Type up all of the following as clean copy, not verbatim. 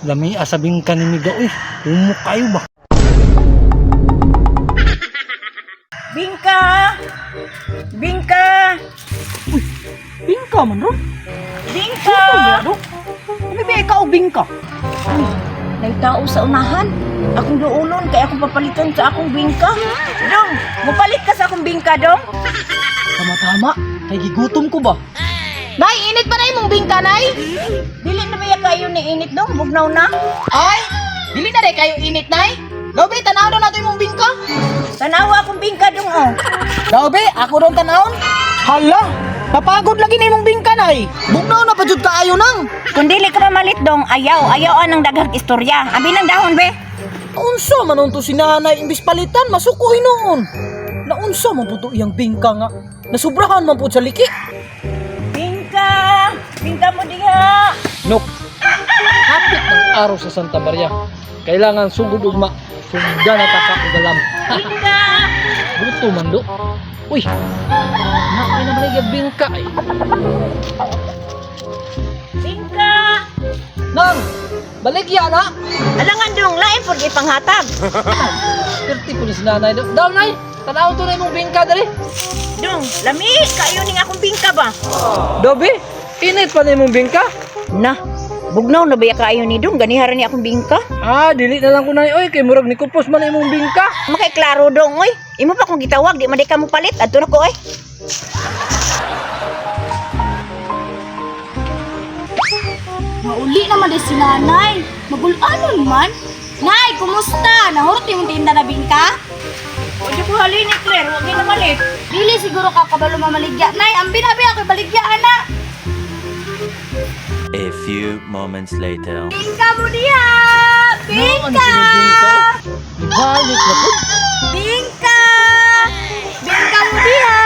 Lami asabing kanimiga uy. Humo kayo ba? Bingka! Bingka! Bingka man ron. Bingka! Ano ba ikaw bingka? Uy, nagtao sa unahan. Akong duulon kay akong papalitan sa akong bingka. Dong, mupalit ka sa akong bingka, dong. Tama-tama. Kay gigutom ko ba? Nay, init pa na imong bingka, nay? Dili na baya kayo ni init, dong. Bugnaw na. Ay, dili na rin kayo init, nay. Dobe, tanaw daw nato imong bingka. Tanawa akong bingka, dong, oh. Dobe, ako ron tanawon. Hala, napagod lagi na imong bingka, nay. Bugnaw na pa jud kaayo nang. Kung dili ka mamalit, dong, ayaw. Ayaw ang daghang istorya. Abi ng dahon, be. Unsa man unto si nanay imbis palitan masuko hinuon. Naunsa man pud to iyang bingka nga. Nasubrahan man pud sa liki. Bingka! Bingka mo diha! Nok. Hapit ng araw sa Santa Maria. Kailangan sugod ugma. Sugdan na taka og alam. Bingka! Bruto man do. Uy. Naay na maligya bingka ay. Bingka! Nang, baligya na. Alangan, dong, lain pud ipanghatag. Perti po ni si nanay do. Daw nay, tanaw to na imong bingka dali. Dong, lami kayo ning akong bingka ba? Dobe, init pa na imong bingka. Na, bugnaw na baya kaayo ni dong, ganihara ni akong bingka. Ah, dili na lang ko nay oy kay murag ni kupos man imong bingka. Makiklaro dong, oy. Imo pa kong gitawag, di man di ka mo palit. Adto na ko, oy. Mauli naman din si nanay. Magulanon man. Nay, kumusta? Nahurot yung tinda na bingka? Pwede ko halin ni Claire, wag na malit. Dili siguro ka kabalo mamaligya. Nay, ang binabi ako baligya, ana. A few moments later. Bingka mo diha! Bingka! Ibalik na po. Bingka! Bingka mo diha!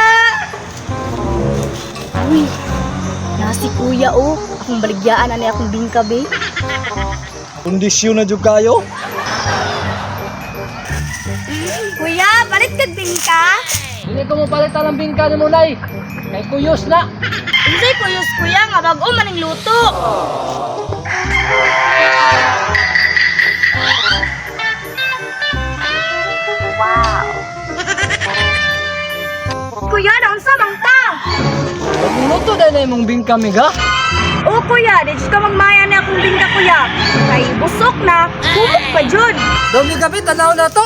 Uy, nasi kuya oh. Akong baligyaan ani akong bingka be. Kondisyon na jud kayo. Kuya, palit kag bingka? Dili ko mo palitan ang bingka nimo nay. Kay kuyos na. Unsay kuyos kuya nga bag-o maning luto. Wow. Kuya, naunsa man ka? Pagluto dahil na imong bingka miga. O kuya, di jud ka magmaya ni akong bingka kuya. Kay busok na, humok pa jud. Dobi gabi tanaw na to.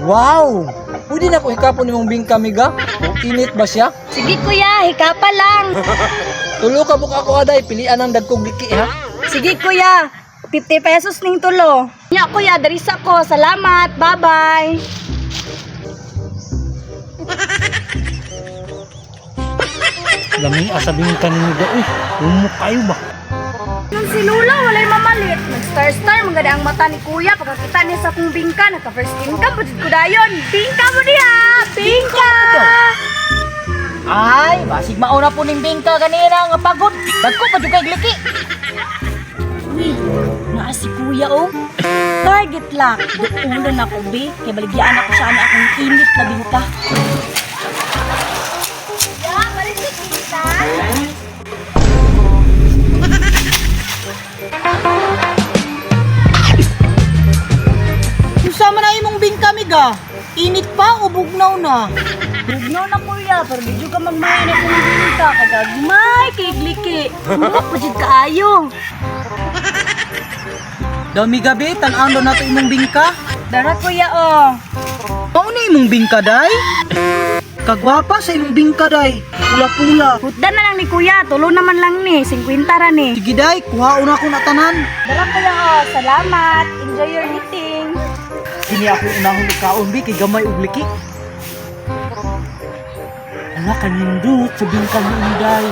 Wow! Pwede na ko hikapon imong bingka miga. Kung init ba siya? Sige kuya, hikapa lang. Tulo ka buka ako aday, pilian ang dagkong liki ha. Sige kuya, 50 pesos ning tulo. Nya kuya, dari sa ko. Salamat. Bye-bye. Lami asabing kanimiga uy. Humo kayo ba? Nung si Lula, walay mamalit. Nag-star-star, maganda ang mata ni Kuya. Pagkakita niya sa akong bingka, nagka-first income, pajud ko dayon. Bingka mo niya! Bingka! Ay, basig mauna po ning bingka kanina nga pagod. Dagko pa jud kay liki. Uy, naa si Kuya, oh. Target lock. Duulan ako, be. Kay baligyaan ako siya na akong init na bingka. Ya, balik sa bingka. Unsa man na imong bingka miga? Init pa o bugnaw na? Bugnaw na kuya, pero di jud ka magmaya na akong bingka. Kagagmay, kay gliki. Humok pa jud kaayo. Dami gabi, tan-awon daw nato imong bingka. Dara kuya, oh. Mao ni imong bingka day? Kagwapa sa imong bingka day. Pula-pula. Hutdan na lang ni kuya, tulo naman lang ni, 50 ra ni. Sige day, kuhaon ako na tanan. Dara kuya, oh. Salamat. Enjoy your meeting. Kini ako unahon og kaon bi kay gamay og liki. Ala kanindot sa bingka ni Inday.